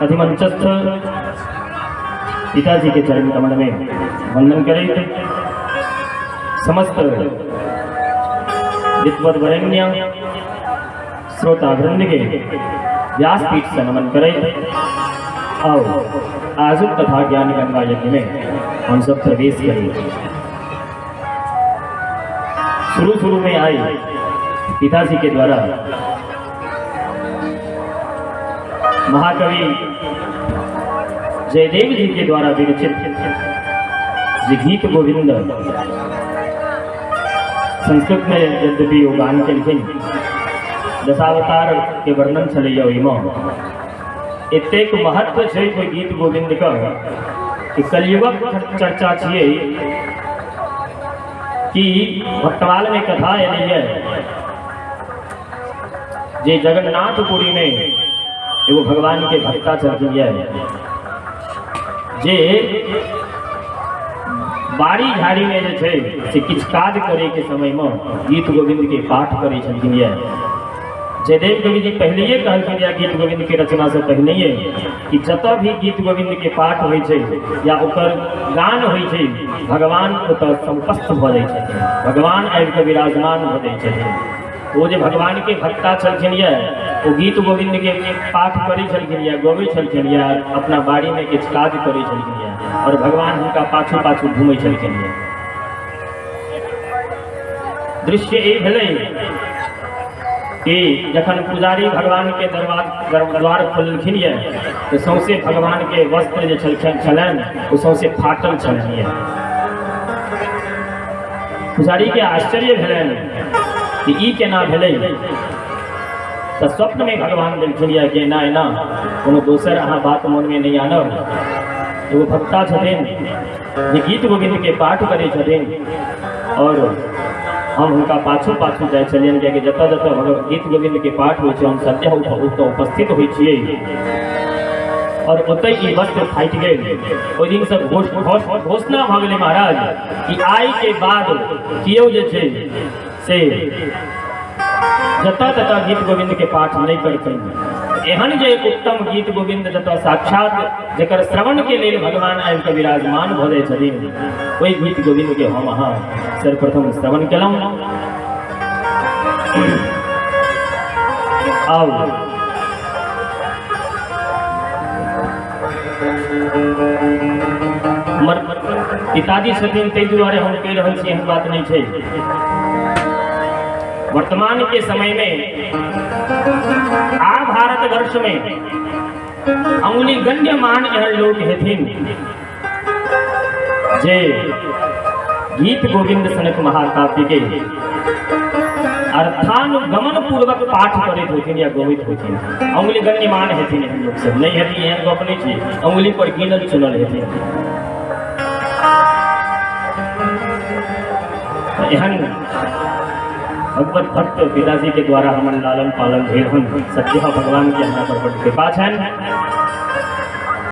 अधिमंचस्थ पिताजी के चरण कमल में वंदन करें। समस्त विद्वद वरेण्य श्रोता वृंद के व्यासपीठ से नमन करें और आजुक तथा ज्ञान गंगा यज्ञ में हम सब प्रवेश करें। शुरू शुरू में आए पिताजी के द्वारा महाकवि जयदेव जी के द्वारा विरचित गीत गोविंद संस्कृत में यद्यपि वो गान केलखिन, दशावतार के वर्णन छलैया ओहिमे। एतेक महत्व छै ओहि गीत गोविंद के कि कलयुगक चर्चा छियै कि भक्तमाल में कथा एलैया जे जगन्नाथपुरी में एगो भगवान के भक्ता छलखिन ये जे बाड़ी झाड़ी में जे छै से किछु काज करे के समय में गीत गोविंद के पाठ करे छलखिन ये। जयदेव कवि जी पहले कहलखिन या गीत गोविंद के रचना से पहले कि जतऽ भी गीत गोविंद के पाठ होइ छै या ओकर गान होइ छै भगवान ओतऽ संपस्त भऽ जाइ छथिन, भगवान आबि कऽ विराजमान भऽ जाइ छथिन। वो जे भगवान के भक्ता छलखिन ये वो गीत गोविंद के पाठ करै छलखिन ये, गबै छलखिन ये, अपना बाड़ी में किछु काज करै छलखिन ये और भगवान हुनका पाछू पाछू घूमै छलखिन ये। दृश्य ई भेलै कि जखन पुजारी भगवान के द्वार खोललखिन ये तो सौंसे भगवान के वस्त्र जे छलखिन छलनि ओ सौंसे फाटल छलनि ये। पुजारी के आश्चर्य भेलनि कि ई केना भेलै। तऽ स्वप्न में भगवान देलखिन ये कि एना एना कोनो दोसर अहाँ बात मन में नहीं आनब। एगो भक्ता छथिन जे गीत गोविंद के पाठ करै छथिन और हम हुनका पाछू पाछू जाइ छलियनि, कियाकि जतऽ जतऽ गीत गोविंद के पाठ होइ छै हम सद्यः ओतऽ उपस्थित होइ छियै और ओतहि ई वस्त्र फाटि गेल। ओहि दिनसँ घोषणा भऽ गेलै महाराज कि आइ के बाद केओ जे छै से जतऽ ततऽ गीत गोविंद के पाठ नहि करथिन। एहन जे उत्तम गीत गोविंद जतऽ साक्षात जकर श्रवण के लेल भगवान आबि कऽ विराजमान भऽ जाइ छथिन ओहि गीत गोविंद के हम अहाँ सर्वप्रथम श्रवण केलहुँ। आउ हमर पिताजी छथिन ताहि दुआरे हम कहि रहल छी, एहन बात नहि छै। वर्तमान के समय में आ भारतवर्ष में अंगुली गण्यमान एहन लोग हेथिन जे गीत गोविंद सनक महाकाव्य के अर्थानुगमन पूर्वक पाठ करैत होथिन या गबैत होथिन। अंगुली गण्यमान हेथिन एहन लोक सब, नहीं हेथिन एहन गप नहीं छै, अंगुली पर गिनल चुनल हेथिन। एहन भगवत भक्त पिताजी के द्वारा हमर लालन पालन भेल हन। सत्य भगवान के हमरा पर बड़ कृपा छनि।